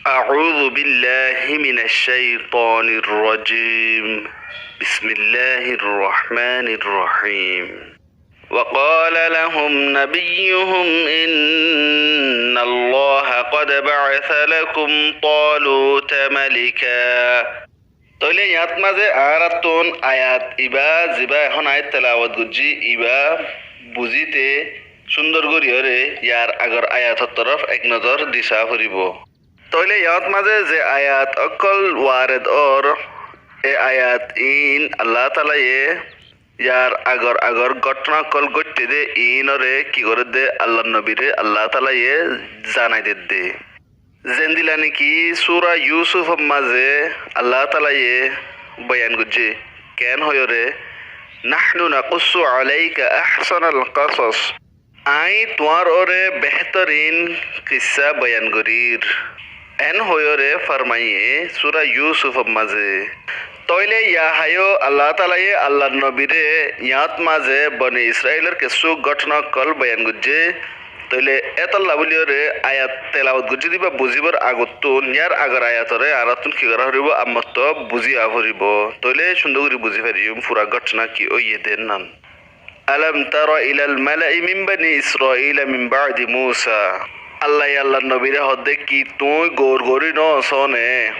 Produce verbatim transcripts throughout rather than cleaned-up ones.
أعوذ بالله من الشيطان الرجيم. بسم الله الرحمن الرحيم. وقال لهم نبيهم إن الله قد بعث لكم طالوت ملكا. Tóile yáñt mazé añáráttun ayat ibá, zibá ehón ayat telawot goijjí, ibá buzíte cúndor goríyoré yar agor ayator torof ek nozor di saá foribóu. Tóile yáñt mazé ze ayat ókkol wared ór, e ayat iín Allah taalaye yar agor agor góthona ókkol góitte dé iínoré ki gorédde, Allar nobiré Allah taalaye zanai dedde. Zendila néki Sura Yusuf or mazé Allah taalaye boyan goijjé, keén hoiyóre, نحن نقص عليك أحسن القصص. Aññí tuáñr óre behétorin kissá boyan gorír. Eén hoiyóre formaiyé Sura Yusuf or mazé. Tóile yahayó Allah taalaye Allar nobiré yáñt mazé Boni Israilor kessú góthona ókkol boyan goijjé. Tóile étolla bóliyoré ayat telawot goijjé dé ibá buzíbar agottún, yar agor ayatoré añáráttun ki gorá foribóu, ammotto buzí aá foribóu. Tóile cúndor gorí buzí fariyum fura góthona ki óiye dé nan. ألم تر إلى الملأ من بني إسرائيل من بعد موسى. Allaye Allar nobiré hoódde ki tuñí gour gorí noósone,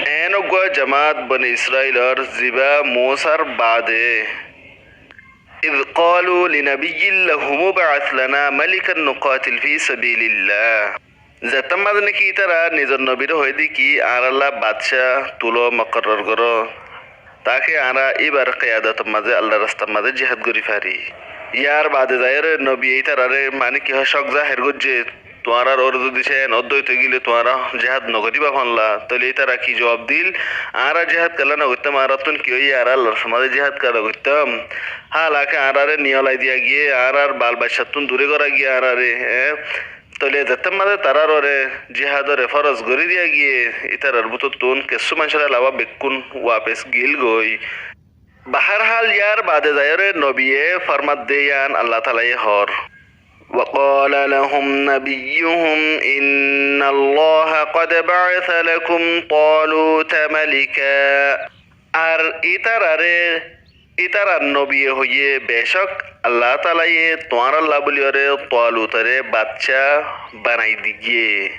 eén uggúa jamat Boni Israilor zibá Musar baade. إذ قالوا لنبي لهم ابعث لنا ملكا نقاتل في سبيل الله. Zettót mazé néki ítara nizor nobiré hoiyé dé ki, añárálla badcá tuló, mokorror goró, táke añára íbar kiyadotor mazé Allar rastar mazé jihad gorí fari. Yar baade zaiyóre nobiye ítararé maní ki hoó, cók zahér goijjé, tuáñrár óre zodi cén óddoit óigile tuáñra jihad nogoríba fánlla. Tóile ítara ki zuab dil? Añára jihad kiyólla nogoittám, añáráttun ki óiye, añára Allar rastar mazé jihad kiyólla nogoittám? Hálake añáráre niyolai diya giyé, añárár bal baiccáttun duré gorá giyé añáráre, eé? Tóile zettót mazé tarár óre jihadoré fóros gorí diya giyé, ítarar bútottún kessú maincór elawá bekkún wapes geílgoi. Bahár hál, yar baade zaiyóre nobiye format de yián Allah taalaye hoór. وقال لهم نبيهم إن الله قد بعث لكم طالوت ملكا. Ar ítararé Ítarar nobiye hoiyé, becók Allah taalaye tuáñrálla bóliyoré Tualutoré badcá banai digiyé.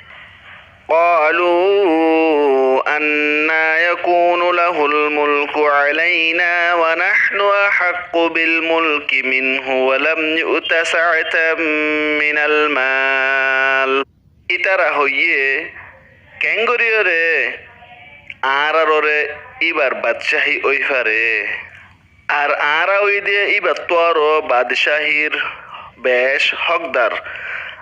قالوا أنى يكون له الملك علينا ونحن أحق بالملك منه ولم يؤت سعة من المال. Ítara hoiyé, keéngoríyoré añárár óre íbar badcáhi ói faré? Ar añára óiyi dé íbattú aró badcáhir bec hókdar,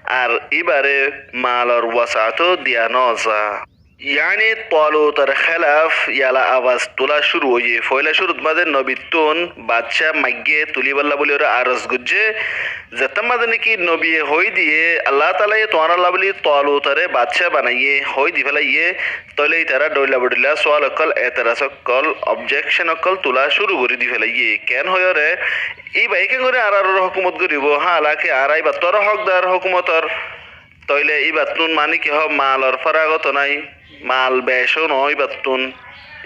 ar íbaré malor wasaato diya nóza. Yaáni Tualutor hélaf yala abas tulá cúru óiye. Foóila cúrut mazé nobittún badcá maiggé, tulíballa bóliyoré aros goijjé. Zettót mazé néki nobiye hoói diyé, Allah taalaye tuáñrálla bóli Tualutoré badcá banaiyé, hoói di félaiyé, tóile ítara dhoilla bodhoilla sual ókkol, eteras ókkol, objekcon ókkol tulá cúru gorí di félaiyé. Keén hoiyóre, íbaye keéngorí añárár óre hókumot goríbou? Hálake añára íbattú aró hókdar hókumotor. Tóile íbattún maní ki hoó, malor fáragot nái, mal becó noó íbattún.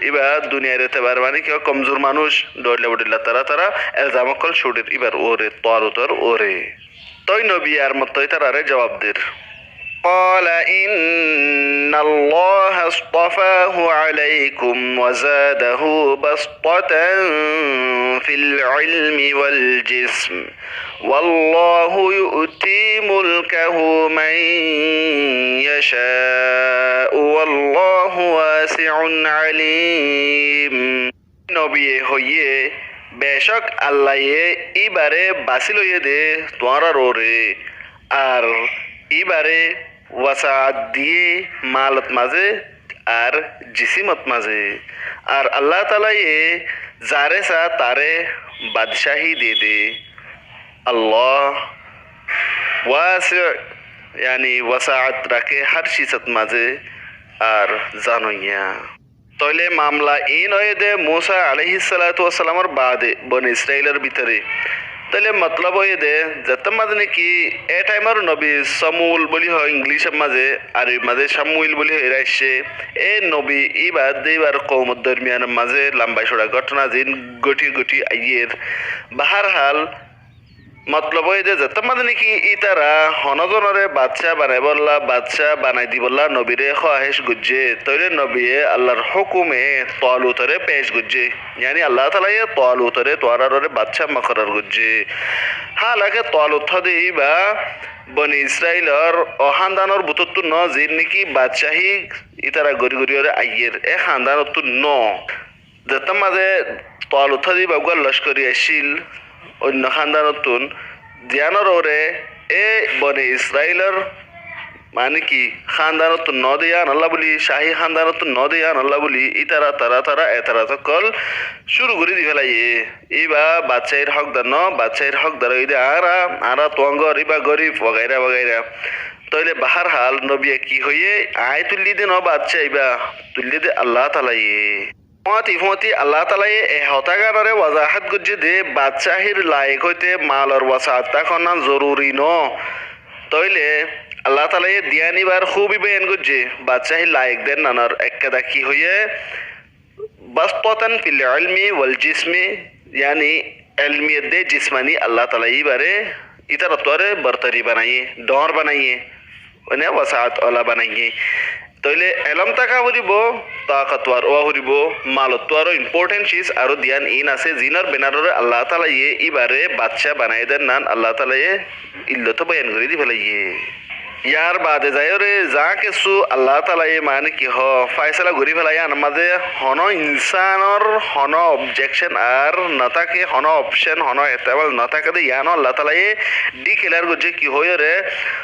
Íba duniyair etebar maní ki hoó, komzur manúic, dhoilla bodhoilla tará tará elzam ókkol cúrir íbar uore, Tualutor uore. Tói nobiye ar motto ítararé jowab der. قال إن الله اصطفاه عليكم وزاده بسطة في العلم والجسم والله يؤتي ملكه من يشاء والله واسع عليم. Nobiye hoiyé, becók Allaye íbaré basí loiyé dé tuáñrár uore, ar íbaré wasaat diyé malot mazé ar jisimot mazé. Ar Allah taalaye zaré saá taré badcáhi de de. Allah wasi, yaáni wasaat raké hár cisot mazé ar zanoiya. Tóile mamla iín óiye dé Musa alaihissalatu wassalamor baade Boni Israilor bútore. Tóile motlob óiye de, zettó mazé niki e thaimor nobi Samuel buli hoó Inglícor mazé, Arobir mazé Samuel buli hoiyóre aiccé, e nobi íba de íbar koumor dormiyanor mazé lamba cúra góthona ziín góthi góthi aiyér. Bahárhal, motlob óiye de, zettó mazé niki ítara honó zonoré baccá banaibólla, baccá banai dibólla nobiré hóahec goijjé, tóile nobiye Allar hókume Talutoré pec goijjé. Yáni Allah taalaye Talutoré tuáñraroré baccá mokorar goijjé. Hálake Talut hóde íba Boni Israilor ó hándanor bútottu noó, ziín niki baccáhi ítara gorí goríyoré aiyér, e hándanottu noó. Zettó mazé Talut hóde íba uggúa lockori accíl, oinno hándanottún, ziyánor uore e Boni Israilor, mani ki, hándanottún noó de yíanolla buli, cáhi hándanottún noó de yíanolla buli, ítara tara tara etarat ókkol cúru gorí di félaiye. Íba baccáhir hókdar noó, baccáhir hókdar óiye de añára, añára tuáñgor, íba górif, wagaira wagaira. Tóile bahárhal, nobiye ki hoiyé, aññí tuillí de noó baccá íba, tuillí de Allah taalaye. Fúañti fúañti Allah taalaye e hotáganoré wazahát goijjé de baccáhir laek óite malor wasaat tákonnan zoruri noó. Tóile Allah taalaye diyan íbar kúbi beyan goijjé, baccáhir laek dennanor ekkeda ki hoiyé, bastatan fil ilmi wal jismi, yáni elmiyat de jismani Allah taalaye íbaré ítarattuáre bortari banaiyé, dhoóñr banaiyé. Mane wasaat ola banaiyé. Tóile elóm táka foribó, takatwar ówa foribó, malottuáro important ciz aró diyan iín asé, ziínor binaroré Allah taalaye íbaré baccá banai dennan Allah taalaye illot boyan gorí di félaiye. Yar baade zaiyóre zaá kessú Allah taalaye mani ki hoó, faisala gorí félaiye, yíanor mazé honó insánor honó objection ar no táke, honó option, honó ehtimal no táke de, yíano Allah taalaye declare goijjé ki hoiyóre,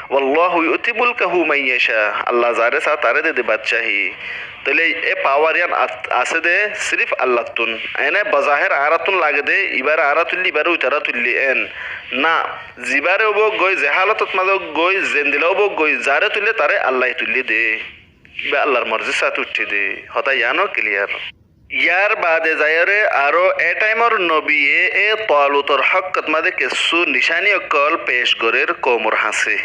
"Wallahu yu'ti mulkahu man yasha." Allah zaré saá taré de de baccáhi. Tóile e power yían at-, asé de sirif Allattún. Ene bozahér añárattún lage de, ibáre añára tuillí, ibáre uitará tuillí en. Na, zibáre óbou goi, ze hálotot mazé ók goi, zendila óbou goi, zaré tuillé taré Allaye tuillé de. Ibá Allar morzir sáte uiththé de. Hotá yíano clear. Yar baade zaiyóre aró e thaimor nobiye e Talutor hókkot mazé kessú nicáni ókkol pec gorér koumor hañsé.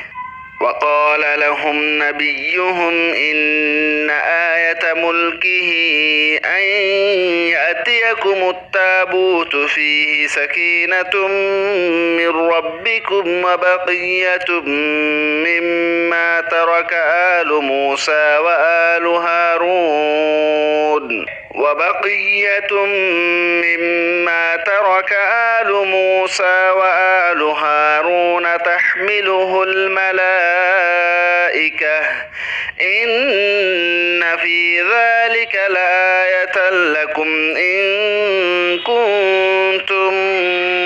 وقال لهم نبيهم إن آية ملكه أن يأتيكم التابوت فيه سكينة من ربكم وبقية مما ترك آل موسى وآل هارون، وبقية مما ترك آل موسى وآل هارون تحمله الملائكة، إن في ذلك لآية لكم إن كنتم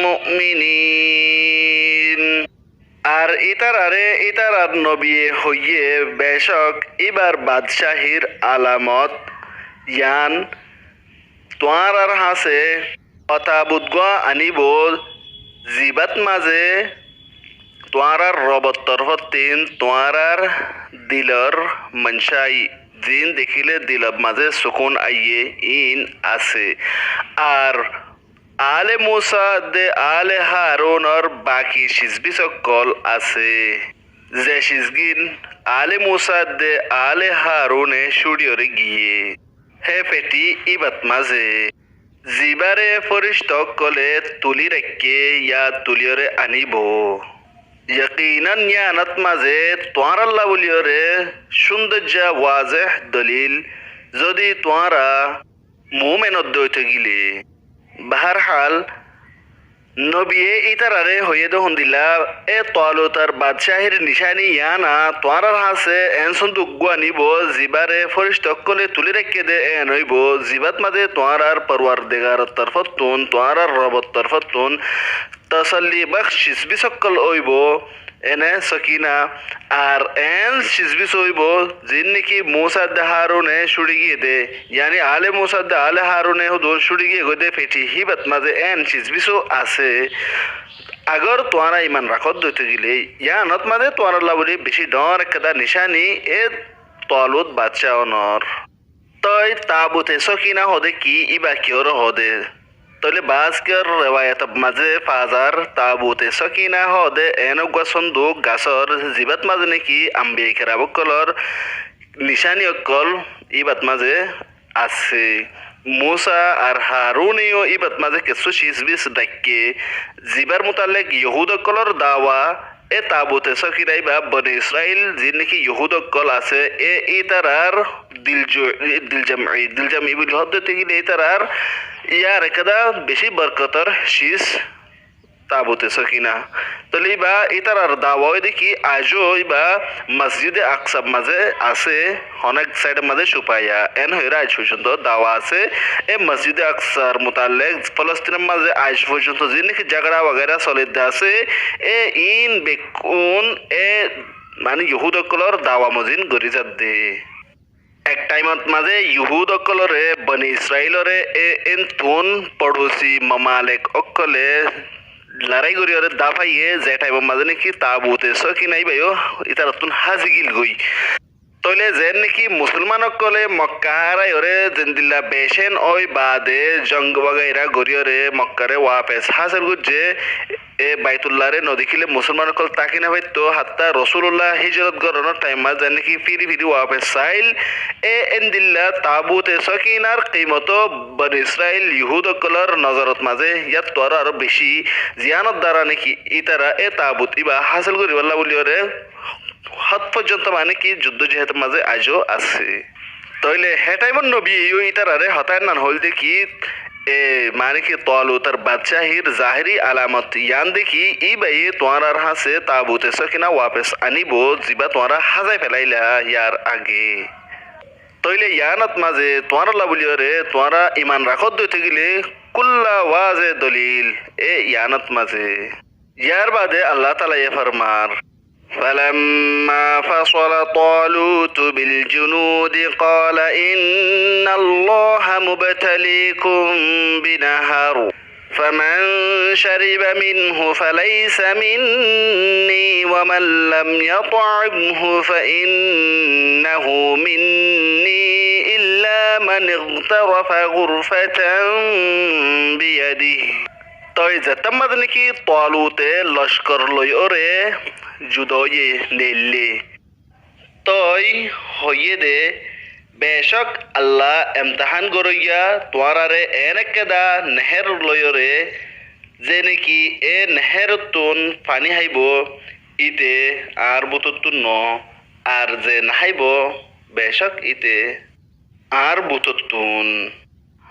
مؤمنين. Ar ítararé ítarar nobiye hoiyé, becók íbar baccáhir alamot yían tuáñrar hañsé ó taabut gúa aníbou, zibát mazé tuáñrar Robor torfóttin tuáñrar dilor mancái, ziín dekíle dilor mazé sukún aiyé, iín asé. Ar Aále Musa edde aále Harunor baki cisbís ókkol asé, ze cisgín aále Musa edde aále Harune cúçiyoré giyé. Hé fethi íbat mazé, zibáre fóricta ókkolé tulí raikké yá tulíyoré aníbou. Yakinan yíanot mazé tuáñrálla bóliyoré cúndoijja waazeh dolil, zodi tuáñra muúmen óito gilé. Bahárhal, nobiye ítararé hoiyé dé hondila, é Talutor baccáhir nicáni yían tuáñrar hañsé eén sunduk gúa aníbou, zibáre fóricta ókkolé tulí raikké dé eén óibou, zibát mazé tuáñrar Forwardigaror torfóttun, tuáñrar Robor torfóttun tosolli bákc cisbís ókkol óibou, ene sokina, ar eén cisbís óibou, ziín néki Musa edde Harune cúçi giyé dé, yáni aále Musa edde aále Harune húdun cúçi giyé goi dé fethi, híbat mazé eén cisbísou asé. Agór tuáñra iman rakódde óito gilé, yíanot mazé tuáñrálla bóli bicí dhoóñr ekkán nicáni é Talut baccá onor. Toi taabute sókina hoóde ki, íba kiyóre hoóde? Tóile baáz kiyór rewayator mazé fazar tabute sókina hoóde eén uggúa sónduk gasór zibát mazé néki ambiya keram ókkolór nicáni ókkol íbat mazé asé. Musa ar Harúne yó íbat mazé kessú cis-bis raikké. Zibár mutallek Yohúd ókkolór dawa, e tabute sókina íba Boni Israil, ziín néki Yohúd ókkol asé, e ítarar diljo-, diljami, diljami buli hoódde óite gile ítarar yar ekkán bicí borkotor cis tabute sókina. Tóile íba ítarar dawa óide ki aijó íba Masjide Aksar mazé asé, hono ek saidor mazé cúfaiya. Eén hoiyóre aij foijjonto dawa asé. E Masjide Aksar mutallek Folostinor mazé aij foijjonto ziín néki zagara wagaira solédde asé, e iín bekkún e mani Yohúd ókkolór dawa mozin gorí zadde. Ek thaimot mazé Yohúd ókkolóre, Boni Israilóre e eéntun foçusi mamalek ókkolé larái goríyoré dafaiye, ze thaimot mazé néki tabute sókina íba yó ítarattún házi gilgói. Tóile zeén néki musolman ókkolé Mokka háraiyóre zendilla becén ói baade jong wagaira goríyoré Mokkare wafes hásel goijjé, e Baitullaré nodekíle musolman ókkol táki nofaitto, hattá Rosululla híjrot gorónor thaimot zeén néki fíri fíri wafes sail, e endilla tabute sókinar kimot ó Boni Israil Yohúd ókkolór nozorot mazé yáttu aró aró bicí ziyánor dara néki ítara e tabut íba hásel goríbolla bóliyoré hót foijjonto mani ki juddó jihátor mazé aijó asé. Tóile hé thaimor nobiye yó ítararé hotá ennan hoóilde ki, e, mani ki Talutor badcáhir zahiri alamot yián de ki, íbaye tuáñrar hañsé tabute sókina wafes aníbo, zibá tuáñra házai felaila yar age. Tóile yiánot mazé tuáñralla bóliyoré tuáñra iman rakódde óite gile kúlla waze dolil e yiánot mazé. Yar baade Allah taalaye formar, فلما فصل طالوت بالجنود قال إن الله مبتليكم بنهر فمن شرب منه فليس مني ومن لم يطعمه فإنه مني إلا من اغترف غرفة بيده. Toi zettámmade néki Tolute lockor loiyóre juda óiye neillé. Toi hoiyé dé, becók Allah emtahán goróiya tuáñráre eén ekkeda nehér loiyóre, ze néki é nehérottún faní háibo, íte añár bútottún noó, ar ze naháibo, becók íte añár bútottún.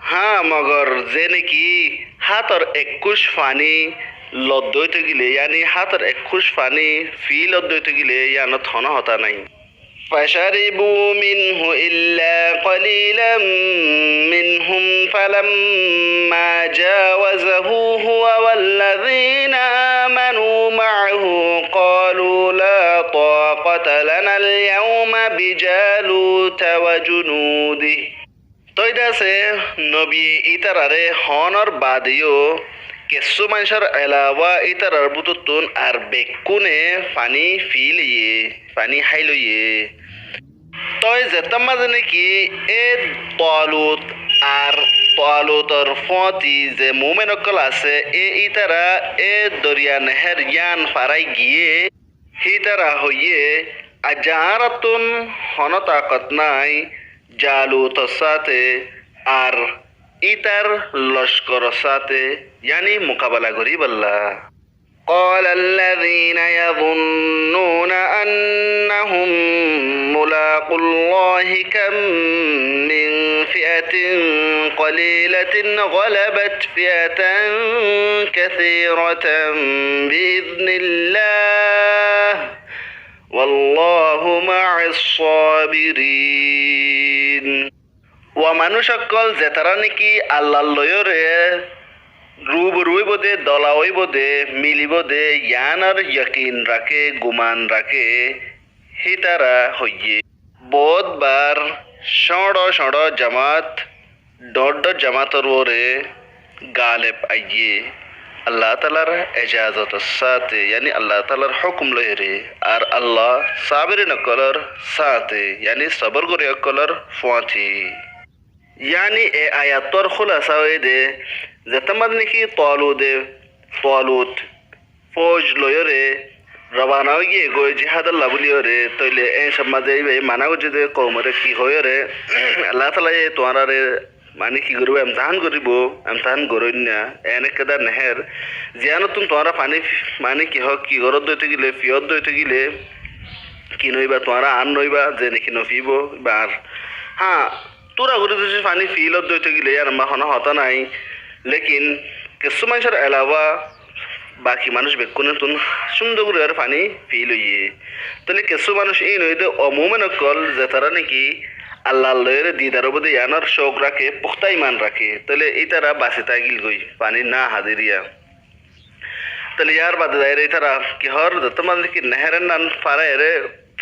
Hañ, mogor ze néki hátor ekkúc faní loddói tákile, yáni hátor ekkúc faní fiíloddói tákile, yíanot honó hotá nái. فشربوا منه إلا قليلا منهم فلما جاوزه هو والذين آمنوا معه قالوا لا طاقة لنا اليوم بجالوت وجنوده. Toi dase nobiye ítararé hoónor baade yó kessú maincór elawa ítarar bútottún ar bekkúne faní fiíloiyé, faní háiloiyé. Toi zettámmade néki é Tolut ar Tolutor fúañti ze muúmen ókkol asé, é ítara é doriya nehér yían farái giyé, hítara hoiyé, aijja añárattún honó taakot nái Jalutor sáñte ar ítar lockoror sáñte, yáni mukabela goríbolla. قال الذين يظنون أنهم ملاقو الله كم من فئة قليلة غلبت فئة كثيرة بإذن الله والله مع الصابرين. Wa manúic ókkol zetará néki Allar loiyóre ruboru óibou dé, dola óibou dé, milibóu dé, yiánor yakin raké, guman raké, hítara hoiyé, boóut bar cóñço-cóñço jamat, dhoóñr-dhoóñr jamator uore galeb aiyé. Allah taalar ejazotor sáñte, yáni Allah taalar hókum loiyóre, ar Allah sabirin ókkolór sáñte, yáni sobor gorí ókkolór fúañti. Yáni e ayattór húlasa óiye dé, Zettó mazé niki Tolute, Tolut fóuj loiyóre rawana óigiyé goi jihádolla bóliyoré, tóile eñcór mazé íbaye mana goijjé dé koumoré ki hoiyóre, Allah taalaye tuáñráre mani ki goríbou, emtahán goríbou, emtahán goróinna, en ekkán nehér, ziyánottún tuáñra faní mani ki hoó, ki goródde óite gile, fiyódde óite gile, ki noóiba tuáñra, ar noóiba, ze niki nofiyíbou íba ar. Há, túra gorí zodi faní fiyódde óite gile, yían ammá honó hotá nái, lékin kessú maincór elawa baki manúic bekkúnottún cúndor gorí ar faní fiyói loiyé. Tóile kessú manúic íin óiye dé omúmen ókkol, zetará niki Allar loiyóre didar óibo dé yíanor cók raké, fukta iman raké, tóile ítara basi tágil goi, faní ná há dé riya. Tóile yár bade zaiyóre ítara ki hoór, zettó mazé niki nehér ennán faraiyóre,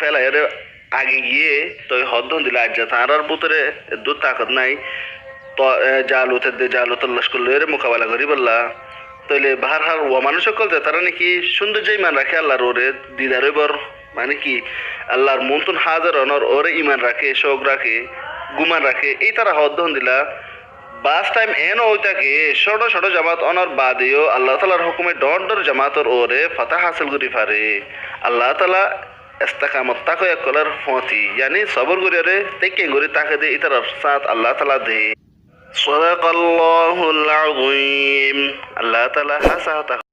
félaiyóre age giyé, toi hoódde hondilla aijja tañrár bútore eddúr takot nái, toi, e, Jalute dé, Jalutor lockor loiyóre mukabela goríbolla. Tóile bahárhal uá manúic ókkol zetará niki cúndor iman raké Allar uore, didar óibor, mani ki, Allar muúntun házir onor uore iman raké, cók raké, gúman raké, ítara hoódde hondilla, bas thaim en ói táke, cóñço cóñço jamat onor bade yó Allah taalar hókume dhoóñr dhoóñr jamator uore fata hásil gorí fare. Allah taala estekamot tákoya ókkolor fóti, yáni sobor goríyoré tékka gorí táke dé ítarar sáñt Allah taala de. صدق الله العظيم. Allah taala hásá hotá